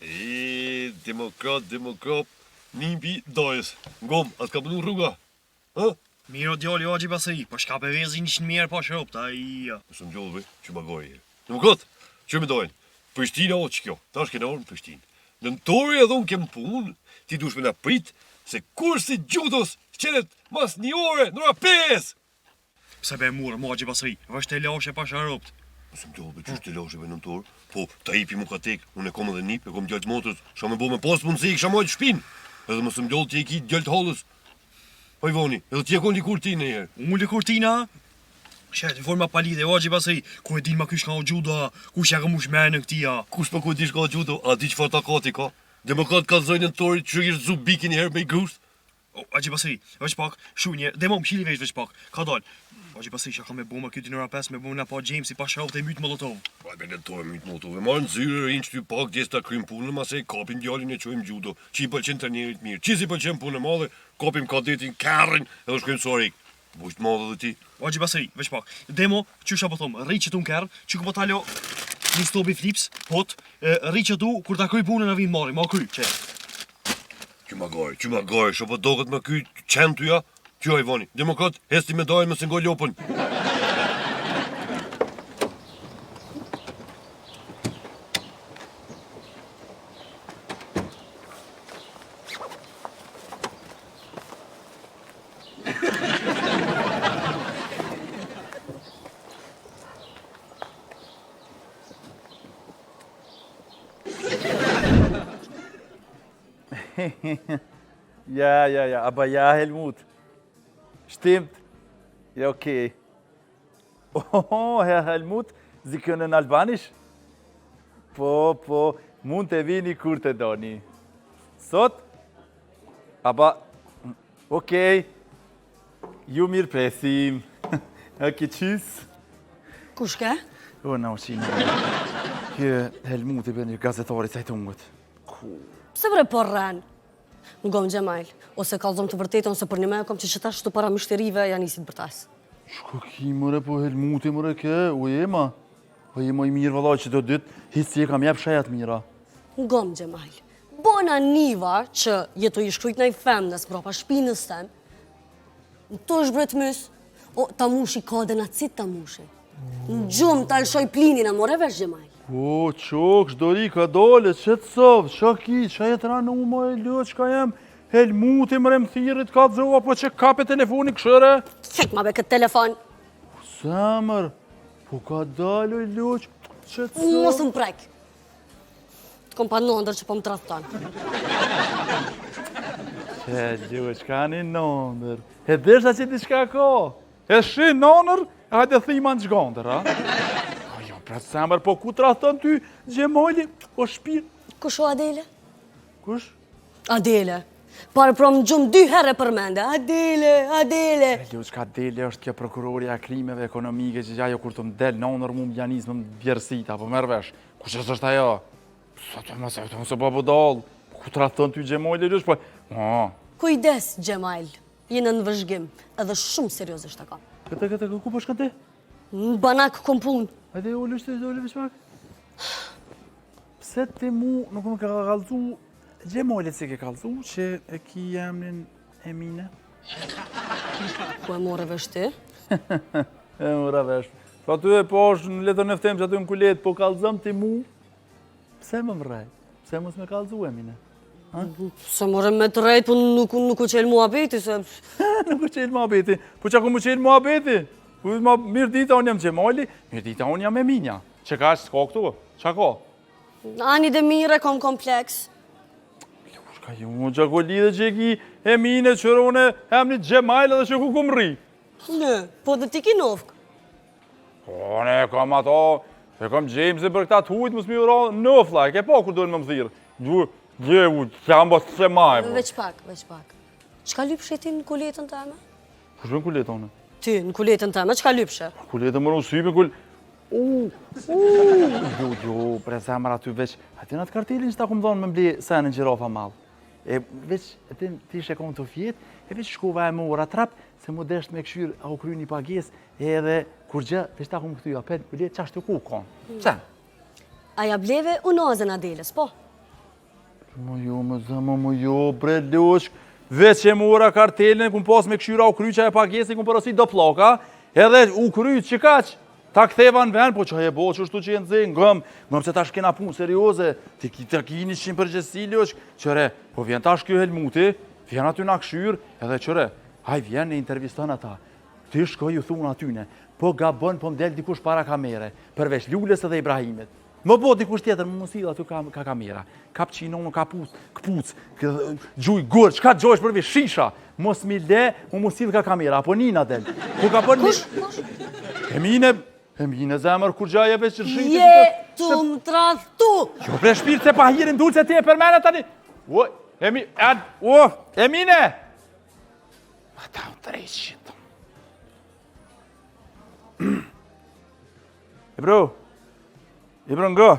E, demokrat, demokrat, nipi dajës. Ngom, a t'ka punu rruga? Ha? Mirë o djali, o Haxhi Basri, po shka pe vezi një mirë po shropt, ai. Mos më gjallë, që ma gojë. Demokrat, që me dojnë? Prishtina o që kjo, tash kena ardhë në Prishtinë. Nëntori edhe unë kem punë, ti dush me na prit, se kursi xhudos çelet mas një ore, në ora 5! Pse be murë, mo Haxhi Basri, veç telashe pasha robt. Mos më gjallë, qysh telashe be nëntor? Po, ta ipi mu ka tek, unë e kom edhe nip, e kom djalë të motrës, shka me bo me pas mundësi, kisha majtë shpinë. Edhe mos më gjallë ti e ki djalë të hallës. Hajvani, edhe ti e kon likur ti njëherë. Unë likur tina? She, të forma pa lidhe, o Haxhi Basri, ku e din ma kush ka o xhudo, kush ja ka mush menën këtij, a? Kush po ku e di shka o xhudo, a di çfarë takati ka? Demokrat kallzoj nëntorit që kishte zu biki njëherë me i grusht. O, Haxhi Basri, veç pak, shu një, demo më shili veç veç pak, ka dal. Haxhi Basri, që ka me bo ma kjo dy në ora 5, me bo na pa Jamesi pa shroft e myt molotov. Po e nëntor e myt molotov, e marrë në zyrë, rinë qëty pak, djes ta krym punën, mase e kapim djalin e çojmë xhudo, që i pëlqen trenerit mirë, që s'i pëlqen punë e madhe, kapim kadetin, kerrin, edhe shkojmë Suharekë. Bujt madhe dhe ti. O Haxhi Basri, veç pak. Demo, qysh apo thom, rri qëtu në kerr, që ku po ta lo një stobi flips, pot, rri qëtu, kur ta kryj punën na vin marrim, ma kryj, që. Qy magari, qy magari, sho po doket me ky qen ty ja? Qy hajvani, demokrat, hesti me dajën mos e ngoj lopën. Ja, ja, ja, aber ja, Helmut. Stimmt. Ja, okay. Oh, Herr Helmut, Sie können Albanisch? Po, po, mund të vini kur të doni. Sot? Aber, okay. Ju mirëpresim. Ok, tschüss. Kush ke? O, na u qinë. Kë Helmuti për një gazetari Zeitungut. Ku? Pse bre po rren? Ngom Xhemajl, ose kallzom të vërtetën ose për një me kom që qëta shtu para myshterive ja nisi t'bërtas. Shko ki mëre po Helmuti mëre ke, u jema. Po jema i mirë vëlla që do ditë, hiç si e kam jep shejat mira. Ngom Xhemajl, bona niva që je tu i shkrujt naj femnës mbrapa shpinës tem, Në të bre t'mys, o, ta mushi ka dhe në cit ta mushi. Në gjumë ta lëshoj plinin, a more vesh Xhemajl. O, qok, shdori, ka dole, që të sovë, që ki, që e të ranë u më e lë, që ka jem, Helmuti më rem thirrit, ka të zova, po që kape telefoni këshëre? Qek ma be këtë telefon. Zemër, po ka dale, lë, që të sovë. Mos më prek. Të kom pa n'ondërr që po më tradhton. E, lë, që ka një n'ondërr. E desha që diçka ka. E shi n'ondërr, e hajde thima në zhgondër, a? Po jo, pra zemër, po ku tradhton ty, Xhemali, o shpirt. Kush o Adele? Kush? Adele. Parë prom në gjumë dy herë përmende. Adele, Adele. E lë, çka Adele është kjo prokurorja e krimeve ekonomike që ajo kur të më del në ondërr mu më janis më djersit, apo merr vesh. Kush është ajo? Sa të mos e të mos e bë budall. Ku tradhton ty Xhemali, lësh, po. Ah. Kujdes Xhemajl, je nën vëzhgim, edhe shumë seriozisht e kam. Këtë, këtë, ku po shkon ti? Në banak kom punë. Hajde, ulu, shtë, ulu, veç pak. Pse ti mu nuk më ka kallzu Xhemalit si ke kallzu që e ki emnin Emine? Ku e more vesh ti? E mora vesh. Po aty e po është në letër në ftem që aty në kulet, po kallzëm ti mu, pse më mrrej? Pse mos me kallzu Emine? Se more me të rrejt, po nuk, nuk u qelë muhabeti, se... nuk u qelë muhabeti. Po që ku më qelë muhabeti? Po ma mirë dita, unë jam Xhemali, mirë dita, unë jam Eminja. Që ka s'ka këtu? Qa ka? Ani dhe mire, kom kompleks. Shka ju më gjako lidhe që e ki Emine, qërone, emni Xhemajl edhe që ku kum rri. Në, po dhe ti ki nofkë. Po, ne kam ato, e kam Jamesin për këta të hujtë, mos mi ura nofla, e ke po kur duhen me më thirrë. Du, djevu, jam bo të maj. Veç pak, veç pak. Çka lypshe ti në kuletën teme? Kush bën kuletë unë? Ti, në kuletën teme, çka lypshe? Kuletën më në sype, kul... U, u, jo, jo, pre zemër aty veç, aty në atë kartelin që ta kum dhonë me m'ble senin gjirafa mall. E veç, e ti, ti ishe konë tu fjet, e veç shkova e mora trap, se mu desht me këshyrë, a u kry një pagesë, edhe kur gjë, veç ta kum kthy, apet, kuletë, qashtu ku konë? Pse? A ja bleve unazën Adelës, po? Më jo, më zëmë, më jo, bre, lushk, veç e mora kartelën, kum pas me këshyra u kry qajo pagesë, kum porosit do pllaka, edhe u kry që kaq, ta ktheva në vend, po që e bo, që shtu që e nëzë, ngëm, ngëm se tash kena punë serioze, ti ki të ki një qinë përgjegjësi, lushk, qëre, po vjen tash kjo Helmuti, vjen aty na këshyr, edhe qëre, aj vjen e interviston ata, ti shkoj ju thun atyne, po gabon, po m'del dikush para kamere, përveç Lulës edhe Ibrahimit, Më bo dikush tjetër, më mos aty ka, ka kamera. Kap qino, ka puc, këpuc, gjuj, gur, çka gjojsh për vi, shisha. Mos mi le, më mos ka kamera, apo Nina del. Ku ka për Kush, kush? Emine, Emine zemër, kur gjaje veç që rëshitë. Je tu më tradhtu! Jo bre shpirt se pa hirin dulë se ti e përmene tani. O, Emi, ad, o, Emine! Ata u dreqit. E bro, e bro nga,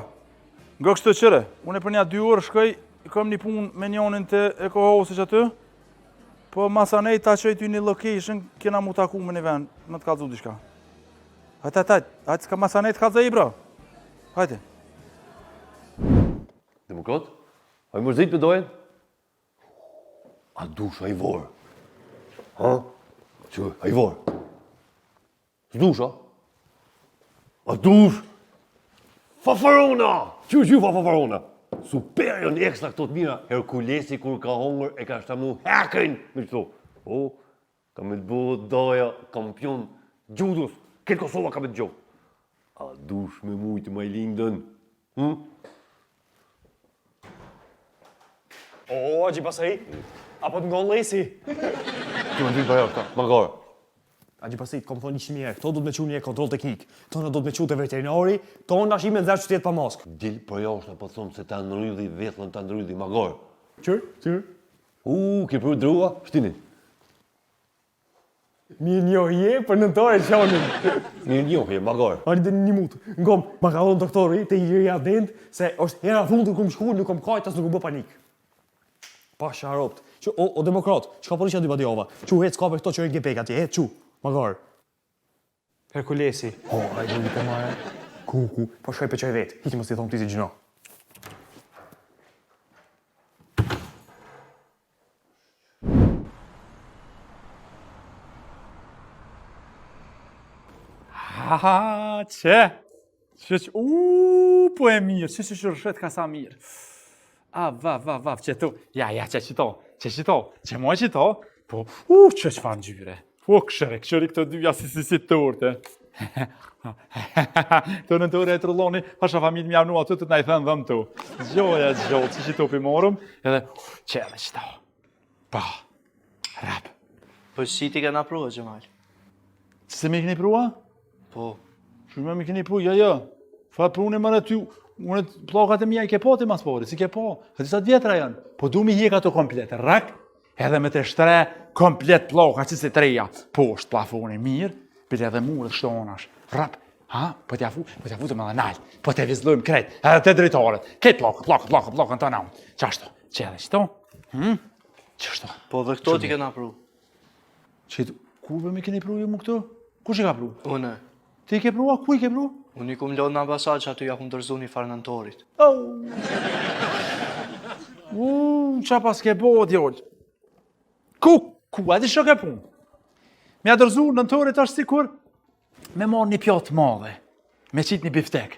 nga kështu qëre, unë e për nja dy orë shkoj, kam një punë me njonin të Eco House që aty, po masanej ta çoj ty një location, kena mu taku me një vend, me të kallzu diçka. Hajt, hajt, hajt, hajt, s'ka masanej të kallzoj, bro. Hajde. Demokrat, a i mërzit me dojën? A dush, a i vorë? Ha? Që, a i vorë? S'dush, a? A dush? Fafarona! Qy, qy, fa fafarona? Super janë ekstra këto të mira. Herkulesi kur ka hongër e ka shtamu hekrin me qëto. O, ka me të bo daja kampion xhudos. Këtë Kosova ka me të gjo. A dush me mujtë Majlindën? Hm? O, Haxhi Basri, apo të ngon lesi? Ti më ndynë bajar këta, magare. Haxhi Basri, të kom thonë 100 herë, këto do të me qu një kontroll teknik. Këto na do të me qu te veterinari, to na shime nxjerr qytet pa maskë. Dil përjashta po të thomë se ta ndrydhi vetllën, ta ndrydhi magare. Qyr, qyr. U, ke pru drua, shtini. Mirënjohje për nëntor e qonin. Mirënjohje, magare. Hajde një mut. Ngom, ma ka thonë doktori te Ilria Dent se është hera fundit kur më shku, nuk kom kajt as nuk u bë panik. Pasha robt. Që o, o demokrat, çka po rrisha dy badjava? Çu hec kape këto që e gepek atje, hec çu. Magar. Herkulesi. Po, hajde një të marrë. Ku, ku, po shkoj pe çoj vet. Hiç mos i thom ti si gjino. Ha, qe? Që që, uuu, po e mirë, që që që rëshet ka sa mirë. A, va, va, va, që tu, ja, ja, që qito, që qito, që moj qito, po, u, që çfarë ngjyre. Po, këshëre, këshëri këto dyja si si si torte. Këto në tore e trulloni, pasha familje më javnu aty të të na i thënë dhëmë tu. Gjoja, gjoja, që qito pi morëm, edhe, që edhe qito. Pa, rap. Po si ti kena prua, Xhemal? Se mi keni prua? Po. Shumë mi keni prua, jo, jo. Fa pruni më ty, unë pllakat e mia i ke po ti mas pari, si ke po. A disa të vjetra janë. Po du mi hjek ato komplet, rak, edhe me të shtre komplet pllaka që si treja. Poshtë plafoni mirë, bile edhe muret shtonash. Rap, ha, po t'ja fu, po t'ja futëm edhe nalt, po të vizllojmë krejt, edhe te dritaret. Krejt pllaka, pllaka, pllaka, pllaka në të naun. Qashtu, që edhe qëto, hm? Qashtu. Po dhe këto ti kena pru. Që ku be mi keni pru ju mu këto? Kush i ka pru? Une. Ti i ke prua? Ku i ke pru? Unë i kum lonë në ambasadë që aty ja kum dorëzu një farë nëntorit. Oh. U, qa pas ke bo, djol? Ku? Ku? A di shok e punë? Me ja dorëzu nëntorit është sikur me marrë një pjatë madhe, me qitë një biftek,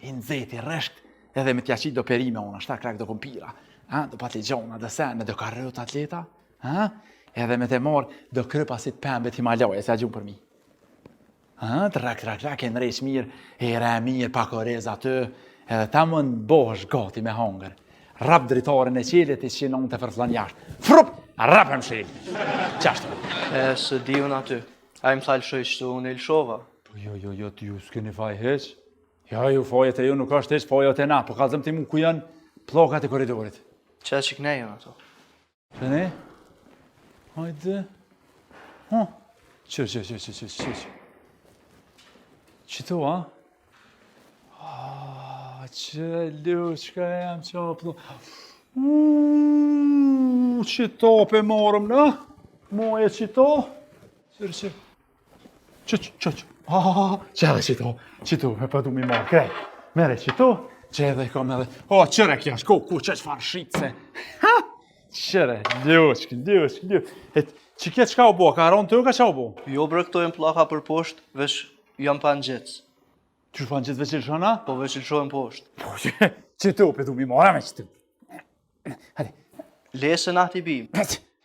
i nxehtë, i rreshkt, edhe me t'ja qitë do perime ona, shta krak do kompira, ha, do patligjona, do sene, do karrota t'leta, ha, edhe me te marrë do krypa si të pembe t'Himalaje, se a gjumë për mi. Ha, trak, trak, trak, e ndreq mirë, era e mirë, pak orez aty, edhe tamon bohesh gati me hangër. Rrap dritaren e çelet e që në të fërfllon jashtë. Frup, rrap e mshel. Qashtu. E, s'e di unë aty. Ai më tha lëshoj qëtu, unë e lëshova. Po jo, jo, jo, ti ju s'keni faj hiç. Jo, ju fajet e ju nuk është hiç, fajet e na. Po kallzom ti mu ku janë pllakat e korridorit. Qe që kënej janë ato. Qe ne? Hajde. Ha. Që, që, që, që, që, që, që. Qëtu, a? Ah, që lu, çka jam që plo. Uuu, qëto pe morëm, në? Moje qëto? Qërë, që. Që, që, që, që. Ah, që edhe qëto, qëto, me pa du mi marrë, krej. Mere qëto, që edhe kam edhe. O, qëre kjo, shko, ku, që çfarë shitse. Ha! Qëre, ljushk, ljushk, ljushk. E, që kjo çka u bo, ka ronë të ka qa u bo? Jo bre, këto janë pllaka për poshtë, veç janë pa ngjitës. Qysh pa ngjitës veç i lëshon, a? Po veç i lëshojnë poshtë. Po, që, qëto, pe du mi marrë, me qëto. Hajde. Le se na t'i bim.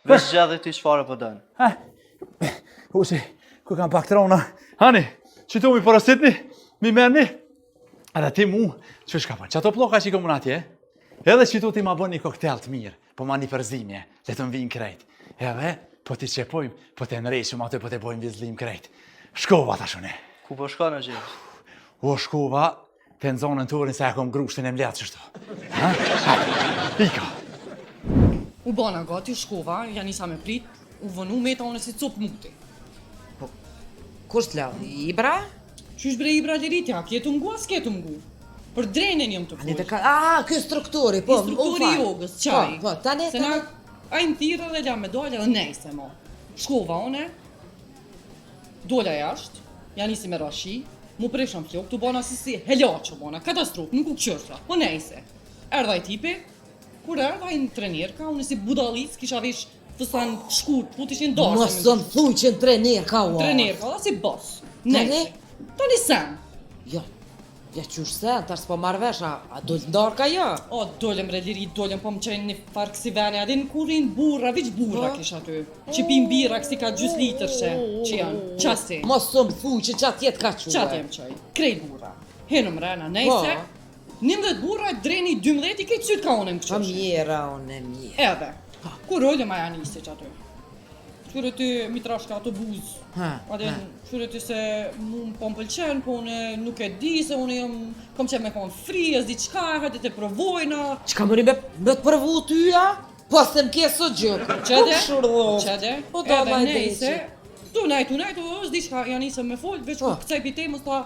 Veç zgjedhe ti çfarë po don. Ha. Usi, ku kam pak trona? Hani, qëto mi porositni, mi merrni. Edhe ti mu, që shka bën? Qato pllaka që i kom unë atje? Edhe qëto ti ma bën një koktel të mirë, po ma një përzimje, le të më vinë krejt. Edhe, po t'i qepojmë, po të ndreqim aty, po të bojmë vizlim krejt. Shkova tash une. Ku po shkon o Xhevë? O shkova, Të nxonë në turin se e kom grushtin e mbledh qështu. Ha? Hajde, ika. U bana gati, shkova, ja nisa me prit, u vonu, meta unë si copë muti. Po, kush t'la, Ibra? Qysh bre Ibra Liritja, ke tu m'ngu a s'ke tu m'ngu? Për drenin jam tu folë. Ka... A, ky instruktori, po, Instruktori i jogës, qaj. Po, po, tani, Se na, ai më thirrë dhe la me dalë edhe nejse mo. Shkova une, Dola jashtë, ja nisi me ra shi, mu prishën flokët, u bona si si helaq u bona, katastrofë, nuk u këqyrsha, po nejse. Erdh ai tipi, kur erdh ai në trenerka, unë si budallicë kisha vesh fustan shkurt, po t'ishin dorë. Mos më thuj që në trenerka u. Trenerka, dhe si boss. Nejse. Tani sen. Jo, Ja qysh se, tash s'po marr vesh, a, a dul n'darkë a jo? O, dolëm bre Liri, dolëm, po më qenë një farë kësi vene, a din ku rrinë burra, veç burra Po. kish aty, që pin birra kësi ka gjys litërshe, që janë, qasi, Mos më thuj që qatje t'ka çue. qatje më çoi, krejt burra, hinëm mrena, nejse, Po. 11 burra, dreni 12, i krejt sytë ka unë më Po këqyrshin. mjera, unë e mjera. Edhe, kur ulëm aja nisi që aty. Qyre ti mi trashka ato buzë. Ha, A din, qyre ti se mu po më pëlqen, po unë nuk e di se unë jam, kom qef me kon free, s'di çka, hajde të provojna. Çka mëri me, me të provu ty, a? Po se më ke sot gjëk. Qede? Po shurdhoft. Qede? Po do Edhe ma nejse, tu najt, tu najt, tu s'di çka, ja nisëm me fol, veç Po. ku kcej pi temës, tha,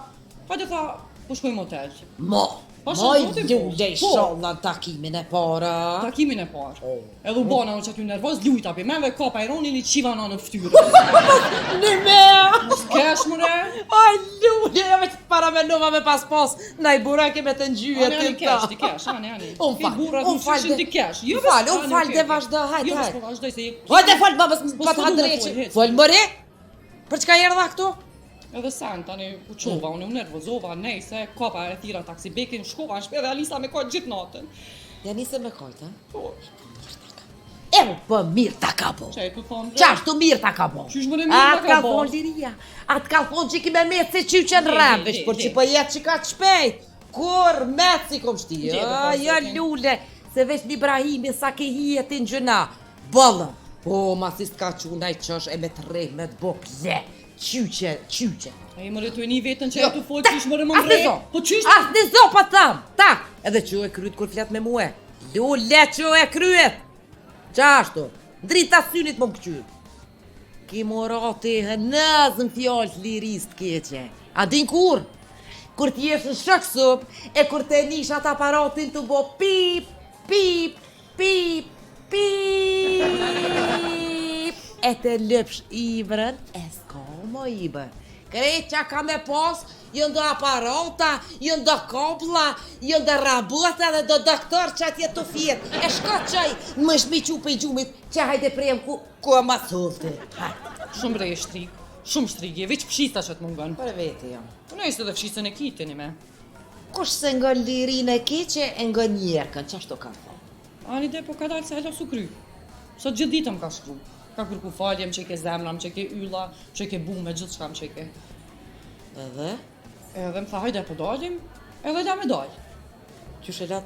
hajde tha, po shkojmë hotel. Mo, Po, moj shëndoti, po. lule Po. ishalla në takimin e parë. Takimin e parë. Edhe u bona unë që aty nervoz, lujta pi meve, kapa ajronin i qiva në në ftyrë. Në mea! Mos kesh more. Aj, lule, ja veç paramenova me pas pas, naj burake me të ngjyje Ani, ani, ty kesh, ti kesh, ani, ani. Unë Ti fal, burrat unë nuk fal qyshin dhe- ti kesh. Jo, Unë fal, bes- unë ani, fal okej, dhe okej. vazhdo, hajde, Jo, bes, hajde. po vazhdoj se je... Hajde fal, babës, Po, pa s'po të du me drejqi. fol, hec. Fol mëre? Për çka erdha këtu? Edhe sen, tani u çova, unë u nervozova, nejse, kapa e thira taksibekin, shkova në shtëpi dhe ja nisa me kajt gjithë natën. Ja nise me kajt, ha? Po. E, po mirë ta ka bo. Qe, tu thonë? Qashtu mirë ta ka bo. Qysh më në mirë ta Atë ka ka bo? thonë liria. Atë ka thonë që ki me metë se qyqe në Le, rem, le, veç por le. që po jetë që ka të shpejt. Kur metë si kom shti. Le, A, be, ja po, lule, se veç një Ibrahimi sa ke hije ti në gjyna. Bëllë. Po, ma si s'ka qu naj qësh e me të rreh me të bo ple. Qyqe, qyqe. A i mëre tu e një vetën që Jo, e tu folë qysh mëre më As një mre? zo. Po qysh? As një zo, pa tham. Ta, edhe që e kryet kur flet me mue. Lule që e kryet. Qashtu, drita synit më më këqyr. Ki morati hënëz në fjalë të lirisë të keqe. A din kur? Kur t'jesh në shok sup, e kur të nish atë aparatin të bo pip, pip, Pip, pip, e të lëpsh ibrën, e s'ka mo ibër. Krejt që ka me pas, jënë do aparata, jënë do kablla, jënë do rabota dhe do doktor që atje të fjet. E shko qaj, më shmi qu prej gjumit, që hajde prejem ku, ku e ma thulti. Hajde. Shumë bre e shtrig, shumë shtrigje, veç fshisa që të mungon. Për veti jam. Po nejse dhe fshisën e ki ti me. Kush s'e ngon lirinë e keqe, e ngon njerkën, qashtu kanë thonë. Ani de, po kadalë se hala s'u kry. Sot gjithë ditën më ka shkru. Ka kërku falje, më qeke zemra, më qeke ylla, më qeke bume, gjithçka më qeke. Edhe? Edhe më tha hajde po dalim, edhe la me dal. Qysh e la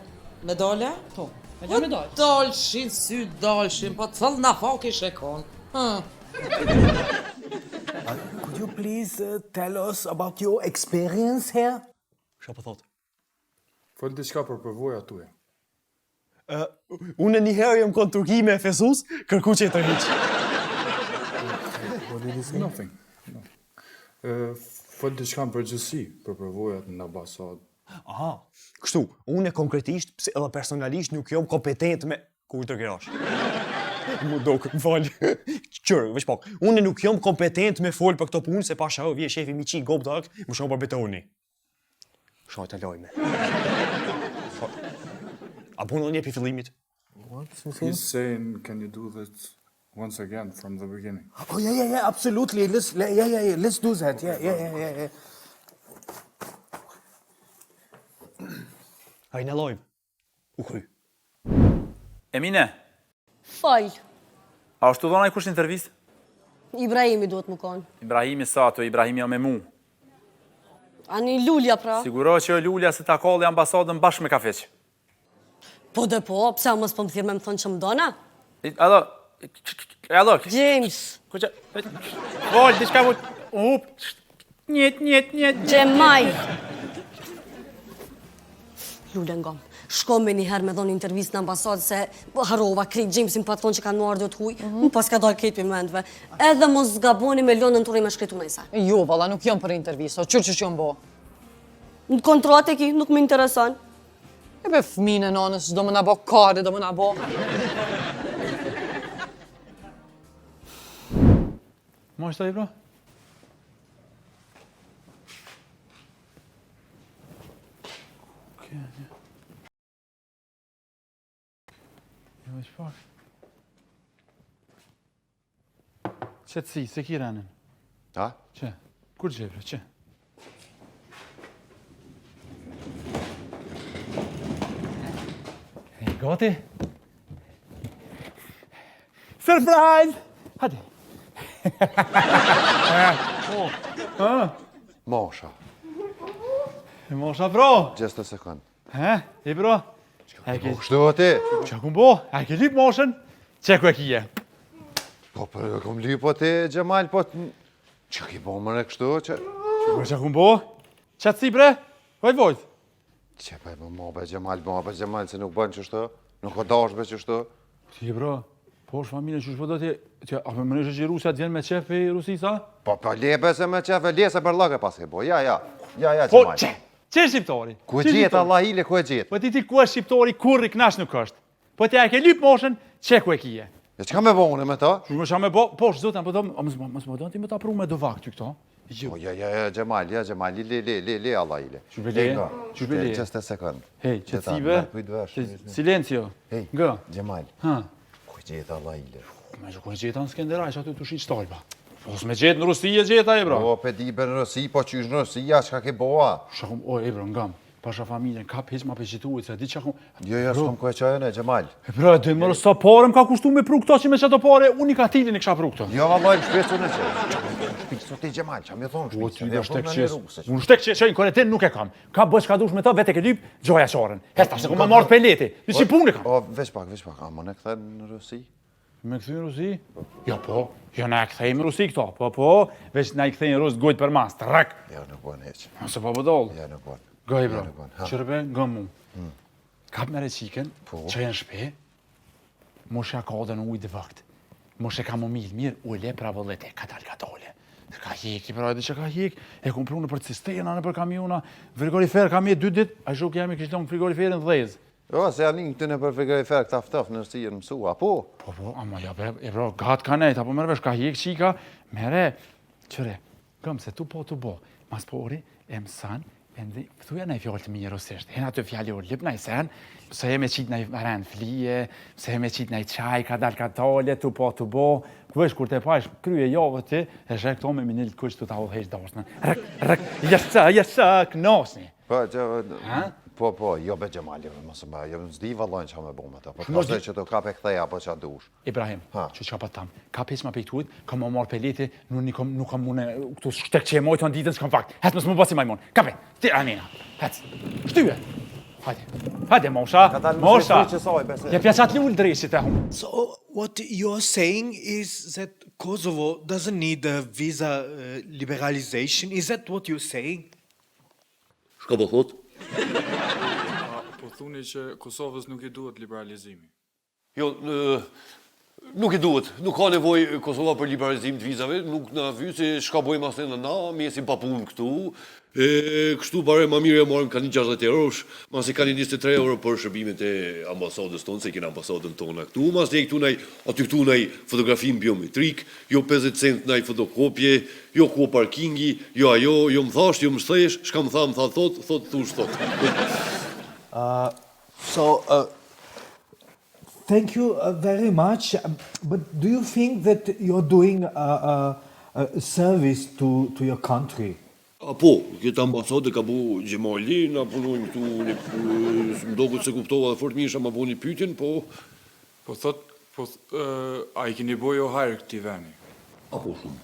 me dale? Po, e la me dal. Po dalshin, sy dalshin, po cëllë na faki shekon. Hm. Could you please uh, tell us about your experience here? Çka po thot? Fol diçka për përvojat tuaja. Uh, unë një herë jam kon Turqi me Efesus, kërku që i tërhiq. What did he say? Nothing. No. Uh, fol diçka në përgjithësi për përvojat në ambasadë. Aha, kështu, unë konkretisht, pse edhe personalisht nuk jam kompetent me ku të kirash. Mu dok, më fal. Qërë, veç pak. Unë nuk jam kompetent me fol për këto punë se pasha vje shefi mi qi gopdak, më shumë për betoni. Shajtë e lojme. A punë një për fillimit? What? He's saying, can you do that once again from the beginning? Oh yeah, yeah, yeah, absolutely. Let's yeah, yeah, yeah, let's do that. Yeah, yeah, yeah, yeah, yeah. Hajnë e lojmë. U kry. Emine, Fol. a është të dhona i kush intervistë? Ibrahimi duhet më konë. Ibrahimi sa ato, Ibrahimi jo me mu. Ani Lulja pra. Siguro që jo Lulja se ta kalli ambasadën bashkë me kafeq. Po dhe po, pse a mos po më thirr me më thonë që më dona? Alo, alo. James. Ku që... Fol, diçka mu... Up. Njet, njet, njet. Xhemaj. Lule ngom. Shko me njëherë me dhonë intervistë në ambasadë se harrova krejt Jamesin pa thonë që kanë ardhur të huj, mm -hmm. pas ka dalë krejt për mendve. Edhe mos gaboni me lonë në turi me shkritu nëjse. Jo, valla, nuk jam për intervistë, o qërë që që jam bo. Në kontratë e ki, nuk më intereson. E be fëmijën e nanës, do më na bo kare, do më na bo. Mos ta i bro? Jo, veç pak. Qetësi, se ki renin. Ha? Që? Kur gjebra, që? E, gati? Surprise! Hajde. Mosha. E mosha bro. Just a second. He, e bro. E ke... Kështu o ti? Qa kum bo? A ke lyp moshën? Qe ku e kije? Po, po, e kom lyp po ti, Xhemal, po... Që ki bo mëre kështu, që... Po, qa kum bo? Qetësi bre? Vojt, vojt. Që po e më mo, be Xhemal, mo, be Xhemal, se nuk bën qështu, nuk o dash be qështu. Ti bro, po është familje që po do ti, ti a po mënyrë që Rusia të vjen me qef për Rusisë, a? Po, po, le be se me qef, le se për lëke pas e bo, ja, ja, ja, ja, Po, Xhemal. qe, qe shqiptari? Ku e Qe gjetë, shqiptari? Allah ile, ku e gjetë? Po ti ti ku është shqiptari, kurrë i knash nuk është. Po ti a e ke lyp moshën, qe ku e kije? E çka me bo unë me ta? Që më me bo, po, zotën, po do, a mos mos më don ti me ta pru me dovak ty këto? Jo. Po, ja, ja, ja, Xhemal, ja, Xhemal, le, le, le, le, Allah ile. Qysh be le? Qysh be le? Just a second. Hej, qetësi be? Silencio. Hej, Ngë. Xhemal. Ha. Ku e gjeta, Allah ile? Me që ku e gjeta në Skenderaj, që aty të shit shtalba. Po s'me gjetë në Rusi e gjeta e bro. Po, pe di be në Rusi, po qysh në Rusi, ja, çka ke boa? Shakum, o, e bro, ngam. Pasha familjen, kap hiq ma peqituit, se di çka kum... Jo, jo, s'kom ku e qajën e, Xhemal. E bro, e di mërë sa pare më ka kushtu me pru këto që me qato pare, unë i katilin e kisha pru këto. Jo, vallaj, në shpisë unë e që. Shpisë, ti Xhemal, qa mi thonë Po, shpisë? ti do shtek qes. Unë shtek qes, qajnë koretin nuk e kam. Ka bësh ka dush me to, vetë e ke lyp, gjoja qorën. Hesta, se ku më marrë peleti. Një si punë kam. O, veç pak, veç pak, a më në kthen në Rusi? Me kthy në Rusi? Jo, po, jo na e kthejmë në Rusi këto, po, po, veç na i kthejnë Rusët gojt për mas, trek. Jo, nuk bën hiç. Ose po bëdoll. Jo, nuk bën. Goj, bro, Jo, nuk bën. Ha. qërbe, nga mu. Hmm. Kap me reqikën, Po. që janë shpe, mos ja ka dhe në ujë dhe vakt. Mos e ka më mirë, mirë, u e le pra vëllet e ka dal ka dole. Ka hjeki, pra edhe që ka hjek, e kum pru në për cisterna, në për kamiona, frigorifer kam jetë dy ditë, a shok jam i kishtë lonë frigoriferin dhezë. Jo, se janë një këty në për frigorifer këta ftof në Rusi janë mësua, po? Po, po, ama ja, bre, e bro, gat ka nejt, apo merr vesh, ka hjek qika, mere, qëre, gëm se tu po, tu bo, mas pori, e mësan, e ndi, thuja naj fjalë të mirë rusisht, hena të fjali u lip naj sen, pse e me qitë naj ren flije, pse e me qitë naj çaj, ka dal ka dale, tu po, tu bo, ku vesh, kur të pash krye javë ti, e sheh këto me minil të kuq tu ta udhëheq dasmën, rëk, rëk, jesa, jesa, kënaqni. Po, që... Ha? Po, po, jo be Xhemali, mos e bëj, jo s'di vallajn çka me bo me të. Po të kallzoj që të kap e kthej apo çka dush. Ibrahim, që çka pa tam. Ka pesë ma pejtuit, kam më marr peleti, nuk nuk kam nuk kam unë këtu shtek që e mojtë në ditën s'kam fakt. Hec mos më bësi majmun. Kape, ti anina. Hec. Shtyje. Hajde. Hajde mosha. Mosha. Ja pjaçat lul dreshit e hum. So what you're saying is that Kosovo doesn't need a visa uh, liberalization. Is that what you're saying? Shka po thot? Po thuni që Kosovës nuk i duhet liberalizimi. Jo, nuk i duhet, nuk ka nevojë Kosova për liberalizim të vizave, nuk na vy se shka bojmë asë në na, mesim pa punë këtu, e, kështu bare ma mirë e marrim ka një 60 eurosh, masi ka një 23 euro për shërbimet e ambasadës tonë, se i kena ambasadën tona këtu, masi e këtu naj, aty këtu naj fotografim biometrik, jo 50 cent naj fotokopje, jo ku parkingi, jo ajo, jo më thash, jo më sthesh, shka më tha, më tha, thot, thot, thush, thot. Uh, so, uh, Thank you uh, very much. Um, but do you think that you're doing a, a, a service to, to your country? A po, këtë ambasadë ka bu Xhemali, na punojmë këtu, në, më doket se kuptova dhe fort mirë sa ma boni pyetjen, po... Po thot, po, a i keni bo jo hajër këtij veni? A po shumë.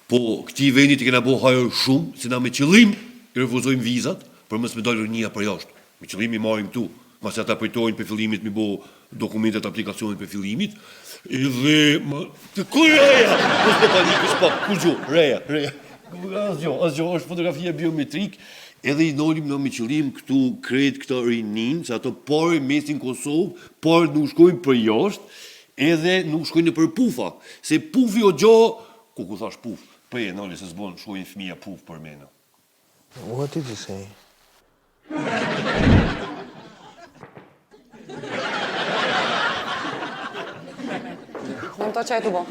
Po, këtij veni t'i kena bo hajër shumë, se na me qëllim i refuzojmë vizat, për mos me dalë rinia për jashtë. Me qëllim i marrim këtu, masi ata përtojnë për fillimit mi bo dokumentet, aplikacionet për fillimit, edhe ma... Të ku reja? Mos po panikësh pak, kurgjo, reja, reja. Asgjo, asgjo, është fotografia biometrik, edhe i nolim në me qëllim këtu krejt këta rinin, se ato pare mesin Kosovë, pare nuk shkojnë për jashtë, edhe nuk shkojnë për pufa, se pufi o gjo, ku ku thash puf, për e nali se s'bon shkojnë fëmija puf për mena. What did you say? Unë të qaj të bo.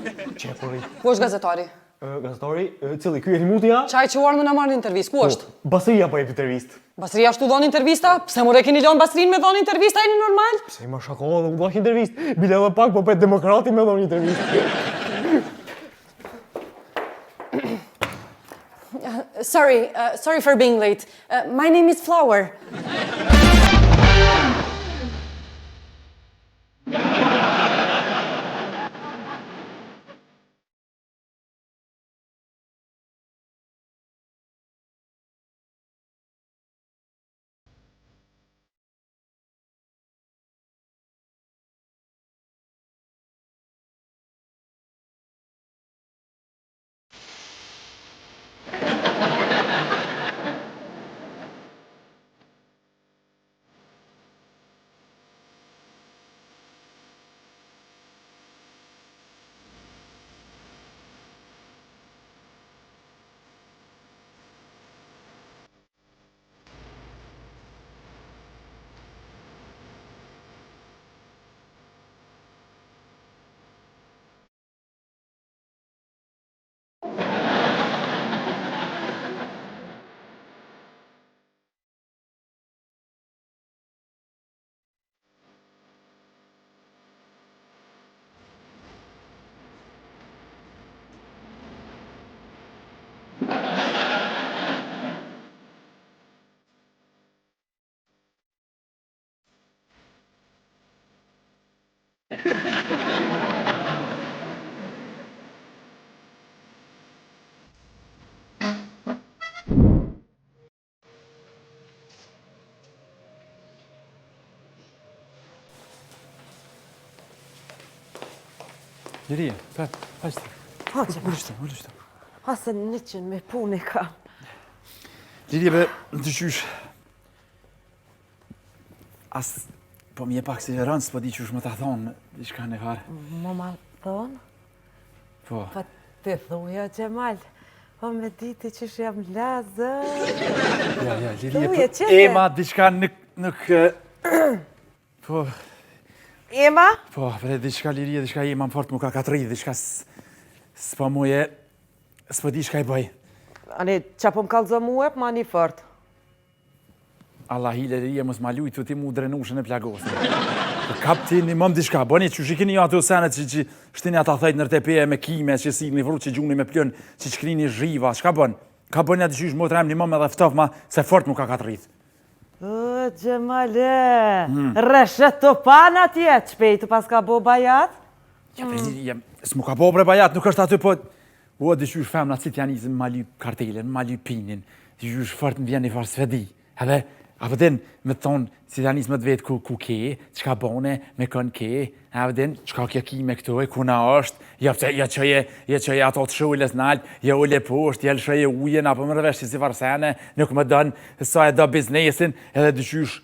Që po rri? Ku është gazetari? Gazetari, cili, ky e muti ja? Qaj që uarë më në marrë intervistë, ku po, është? Basria po jep intervistë. Basria është tu dhonë intervista? Pse more keni lonë Basrin me dhonë intervista, jeni normal? Pse ma shako dhe unë dhashë intervistë? Bile edhe pak, po pret demokrati me dhonë intervistë. Sorry, uh, sorry for being late. Uh, my name is Flower. Lirie, pa, pa qëtë. Ha, që Ulu qëtë, ulu qëtë. Ha, se një qënë me punë e kam. Lirie, be, në të qysh. As, po mi e pak si rëndë, s'po di qysh më ta thonë, diçka në farë. Më ma thonë? Po. Po të thuja, Xhemal, po me diti qysh jam lazë. Ja, ja, Lirie, Thuje, po, qete. Ema, diçka nuk, nuk, po, Ema? po, bre, diçka Lirie, diçka Ema më fort më ka katri, diçka s'po muje, s'po di çka i bëj. Ani, qa po më kallëzo mue, po ma një fort. Allah hile Lirie, mos ma lujt, ti mu drenushën e plagosën. Po kap ti një mëm diçka, bëni që shikini jo ato senet që, që shtini ata thejt nër tepe me kime, që si një vrut që gjuni me plën, që qkrini zhiva, çka bën? Ka bën atë qysh motra një mëm edhe ftof ma, se fort nuk ka katrit. O, Xhemale, hmm. Reshet të pan atje, shpejt të paska bo bajat? Ja, mm. ja, s'mu ka bo bre bajat, nuk është aty, po... Ua, diqysh femna si t'ja nisë ma lyp kartelën, ma lyp pinin, diqysh fort më vjen një farë s'vedi. Edhe, a po din, me të thonë, si t'ja nisë me të vetë ku, ku ke, çka bone, me kënë ke, a po din, çka kjo ki me këtu, e ku na është, ja, pse, ja çoje, ja çoje ato të shullës nalt, ja ule poshtë, ja lëshoje ujën, apo më vesh si farë sene, nuk më don, sa e do biznesin, edhe diqysh,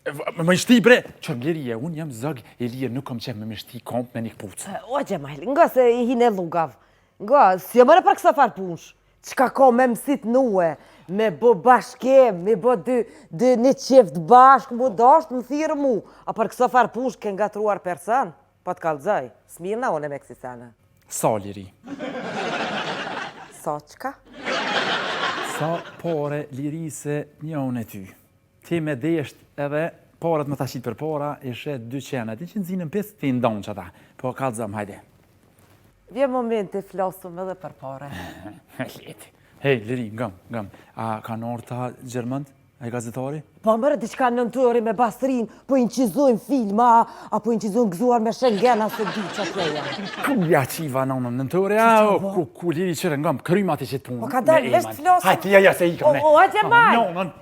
Me më shti bre, që lirije, unë jam zog i lirë, nuk kom qef me më shti komp me një këpucë. O, Xhemal, nga se i hine llugav, nga, si e mërë për kësa farë punësh, çka ko me mësit nue, me bo bashkim, me bo dy, dy një qift bashkë, mu dasht, më thirë mu, a për kësa farë punësh ke ngatruar person, po të kallëzoj, s'mirna une me kësi sene. Sa liri? Sa çka? Sa pare liri se një unë e ty. Ti me desht edhe paret me ta qit përpara, i sheh dy qena, ti që nxinën pis, ti ndon qata. Po kallzom, hajde. Vjen momenti flasum edhe për pare. Leti. Hej, Liri, ngam, ngam. A ka ardhë ta Gjermënd, ai gazetari? Po mërë diçka nëntori me Basrin, po inqizojnë filma, apo inqizojnë gëzuar me Schengen, a se di që atje janë. Ku ja qiva nonën nëntori, a, o, ku, ku Liri qëre, ngam, kryma ti qëtë punë. Po ka dalë, veç të flasum. Hajde, ja, ja, se ikëm ne. O, o, Xhemal! Nonën.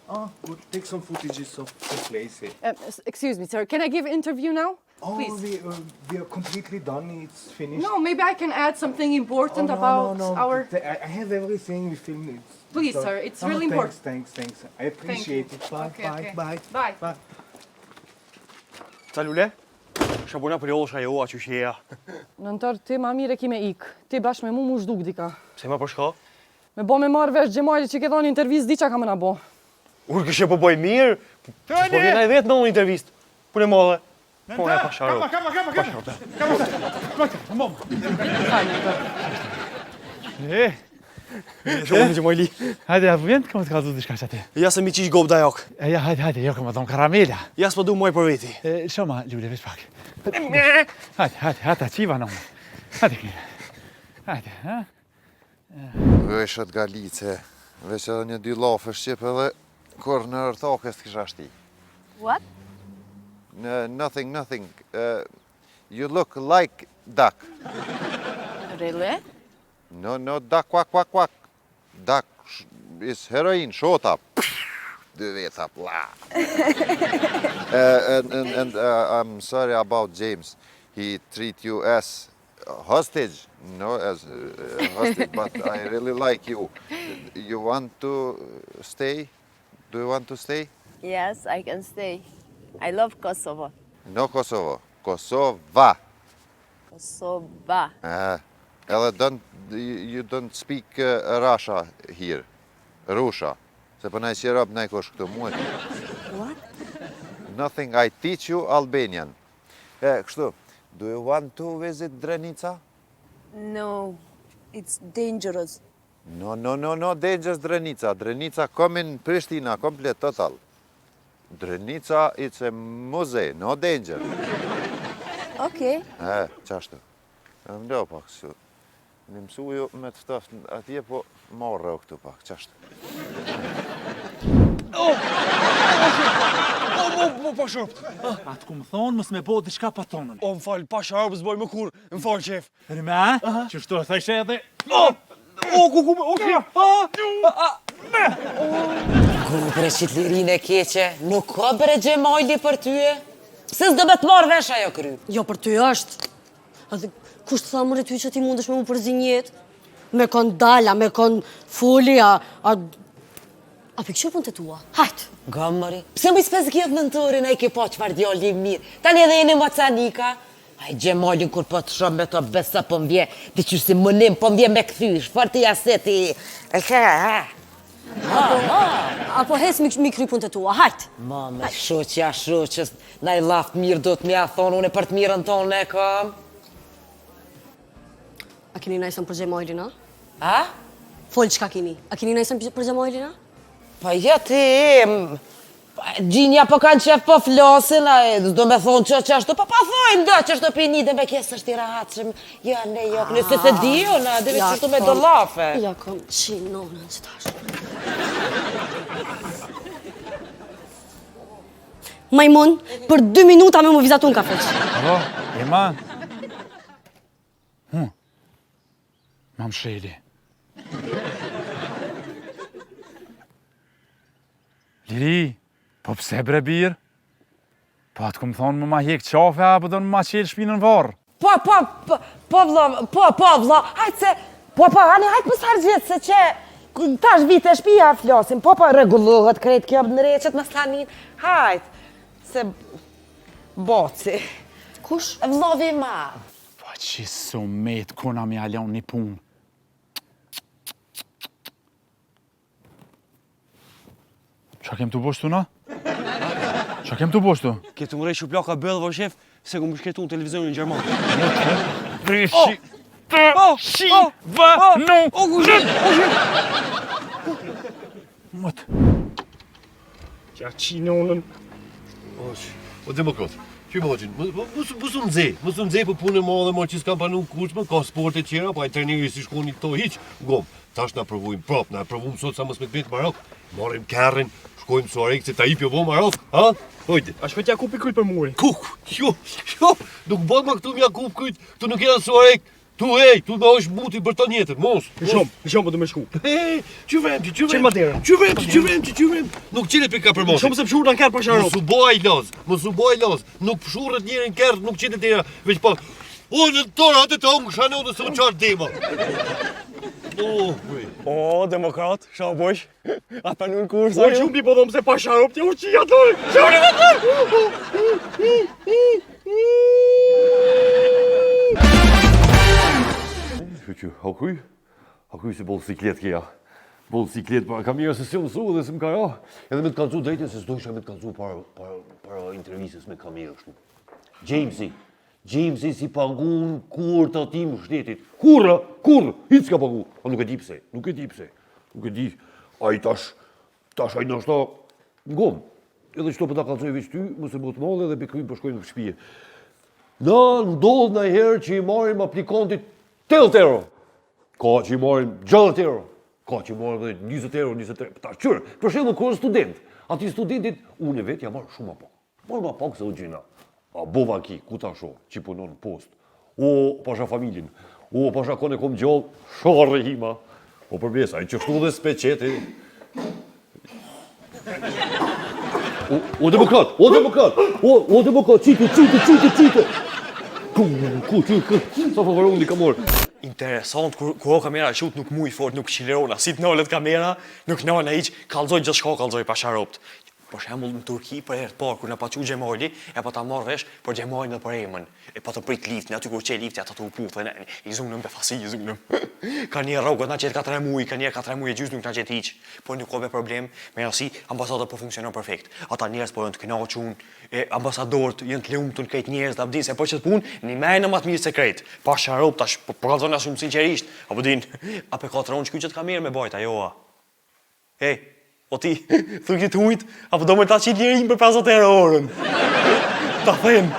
Oh, good. Take some footages of the place. Um, excuse me, sir. Can I give interview now? Oh, Please. we, uh, we are completely done. It's finished. No, maybe I can add something important Oh, no, about no, no. our. Th- I I have everything. We filmed it. Please, done. sir, it's No, really thanks, important. Thanks, thanks. I appreciate it. Bye, Okay, bye, okay. bye. Bye. Bye. Ca lule? Shka bona për jollë, shka joa, që sheja. Nëntor, ti ma mirë e ki me ik. Ti bashkë me mu mu zhduk dika. Pse ma për shka? Me bo me marrë vesh Xhemali që ke dhënë intervistë, di çka ka me na bo. Urë këshe po boj mirë, po po vjen ai vetë në unë intervistë. Punë e madhe. Po e pasha rob. Kama, kama, kama, kama, kama, kama, E, Shumë Xhemali. Hajde, ja vjen të kam të kallzu diçka që aty. Ja se mi qish gopë dajak. E, ja, hajde, hajde, jo, kam të thonë karamela. Ja s'po du muaj për veti. E, shoma, lule, veç pak. Hajde, hajde, hajde, ta qiva në unë. Hajde, kire. Hajde, ha? Veshët galice, veç edhe një dy llafe shqip edhe kur në rëtake s'kisha shti. What? Nothing, nothing. Uh, you look like duck. Really? No, no, duck, quack, quack, quack. Duck is heroin, shota. Dy veta, pla. uh, and and, and uh, I'm sorry about James. He treat you as hostage, no, as uh, hostage, but I really like you. You want to stay? Do you want to stay? Yes, I can stay. I love Kosovo. No Kosovo, Kosova. Kosova. Eh, edhe don't, you don't speak uh, Russia here. Rusha. Se po na i qerop na i kush këtu muaj. What? Nothing, I teach you Albanian. E, kështu, do you want to visit Drenica? No, it's dangerous. No, no, no, no, dangerous Drenica. Drenica come in Pristina, complete, total. Drenica, it's a muze, no danger. Okay. E, qashtu. E më do pak, së. Një mësu ju me të ftoft atje, po marrë o këtu pak, qashtu. Oh! Oh, oh, oh, pa shërpt. A të kum thonë, mos me bo diçka pa tonën. O, më falë, pa shërpt, s'boj më kur, më falë qef. Rime, a? Që shto e thëshe edhe... Oh! O, ku, ku, o, kja, a, a, me! Ku bre qit lirin e keqe, nuk ka bre Xhemali për tyje? Pse s'do me të marrë vesh ajo kry? Jo, për ty është. Edhe kush të tha more ty që ti mundesh me mu përzi n'jetë? Me kon dala, me kon foli, a... A, a po i kqyr punët e tua? Hajt! Nga mëri, pse më i s'pe zgjedh nëntorin, a i ke pa çfarë djali i mirë. Tani edhe jeni macanika. Ai Xhemalin kur po të shoh me të besa po më vje, ti qysh si mënim po më vje me kthy, çfarë ti ja se ti. E ke, ha. Apo, apo hec mi, mi kry punët e tua, hajt! Ma me shoqja shoqës, naj llaf të mirë do të m'ja thonë, unë për të mirën tonë e kam. A keni najsen për Xhemalin, a? A? Fol çka keni? A keni najsen për Xhemalin, a? Pa ja ti, m... Gjinja po kanë qef po flasin, a e, s'do me thonë që që ashtu, po pa thojnë do që ashtu për një dhe me kjesë është i rahatshëm, jo, ne, jo, nëse se di, jo, na, dhe veç qështu me do llafe. Ja, kom qi nonën që tash. Majmun, për dy minuta me mu vizatu në kafeq. Alo, Ema? Hu, ma msheli. Liri, po pse bre bir? Po atë kom thonë me ma hjek qafe, apo do me ma qelë shpinën n'varr? Po, po, po, po, vlla, po, po, vlla, hajt se, po, po, ani, hajt mos harxhit, se që, tash vite shpia flasim, po, po, rregullohet krejt kjo ndreqet me sanin, hajt, se, boci. Kush? Vllavi i madh. Po që su met, kuna me ja lon një punë. Qa kem të bo shtu na? Qa kem të bo shtu? Ke të mrej që plaka bëllë, vë shef, se ku më shketu në televizionin gjerman. Prishi, të, shi, vë, nu, O, ku shef, o shef! Mot. Qa qi nonën. O demokrat, që i bëjnë? Mos u nxe, mos u nxe për punën e madhe, më që s'kam pranu kurrë, më ka sporte tjera, po ai treneri si shkoni këto hiç. Gom, tash na provojmë prap, na provojmë sot sa mos me të bëjmë Marok. Marrim kerrin, shkojmë Suarek se ta ipjo bo Marok, ha? Hojde. A shkoj t'ja kupi kryt për muri? Ku, jo, jo, nuk bën më këtu m'ja kup kryt, këtu nuk jena Suarek. Tu ej, tu më është muti për të njetën, mos. Lëshom, lëshom po du me shku. Ej, që vrem ti, që vrem? Qel ma derën. Që vrem ti, që vrem ti, që vrem? Nuk qelet për ka për mos. Lëshom se pshurë në kerr pasha Mos u boj loz, mos u boj loz. Nuk pshurret njeri në kerr, nuk qelet dera, veç pak. O, në torë, atë të hongë shanë se u qarë dema. O, bre. O, demokrat, sha bojsh? A pa nën kurs O, qumbi po dhëmë se pasha ropt, u qia të Qumbi po dhëmë! Shyqyr, ha kuj? Ha kuj se boll siklet kja. Boll siklet, pa kam mirë se si mësu dhe se më ka ra. Edhe me të kallzu drejtën se s'dojsha me të kallzu para, para, para intervistës me kamerë kështu. Jamesi, Jamesi s'i pagun kurrë tatim shtetit. Kurrë, kurrë, hiç s'ka pagu. A nuk e di pse, nuk e di pse. Nuk e di. Ai tash, tash ai ndoshta ngom. Edhe qëto po ta kallzoj veç ty, mos e bëj të madhe dhe bekrim po shkojmë në shtëpi. Na ndodh ndonjëherë që i marrim aplikantit 80 euro. Ka që i marrim 60 euro. Ka që i marrim edhe 20 euro, 20 euro. Ta qyr, për shembull kur është student, atij studentit unë vetë ja marr shumë më pak. Marr ma pak se o gjyna. A bova ki, ku ta shoh, që punon në post. O, pasha familjen. O, pasha kone kom gjallë, sharrë hima. O, për besa, i qështu dhe s'pe qeti. O, o demokrat, o demokrat, o, o demokrat, qitu, qitu, qitu, qitu. Ku, ku, ku, ku, sa favorundi ka morë. Interesant, kur, kur o kamera qut nuk muj fort, nuk qilirona, si të nalet kamera, nuk nalna hiq, kallzoj gjithçka kallzoj pasha ropt. Për shembull në Turqi për herë të parë kur na pa çu Xhemali, e pa ta marr vesh për Xhemalin dhe për Emën. E pa të prit liftin, aty kur qe lifti ata të u puthën, i zunëm befasi, i zunëm. Ka një rrogët na qet ka 3 muaj, ka një ka 3 muaj e gjysmë nuk na qet hiç. Po nuk ka be problem, me rëndësi ambasada po funksionon perfekt. Ata njerëz po janë të kënaqur, e ambasadorët janë të lumtur krejt njerëz, a din se për qet punë, një mend më të mirë se krejt. Pasha rob tash, po po kallzon shumë sinqerisht, apo din, a pe ka tron çky qet kamerë me bajt ajo a. Ej, o ti, thuj këtë ujt, apo do me ta qitë lirin për 50 euro orën? Ta them.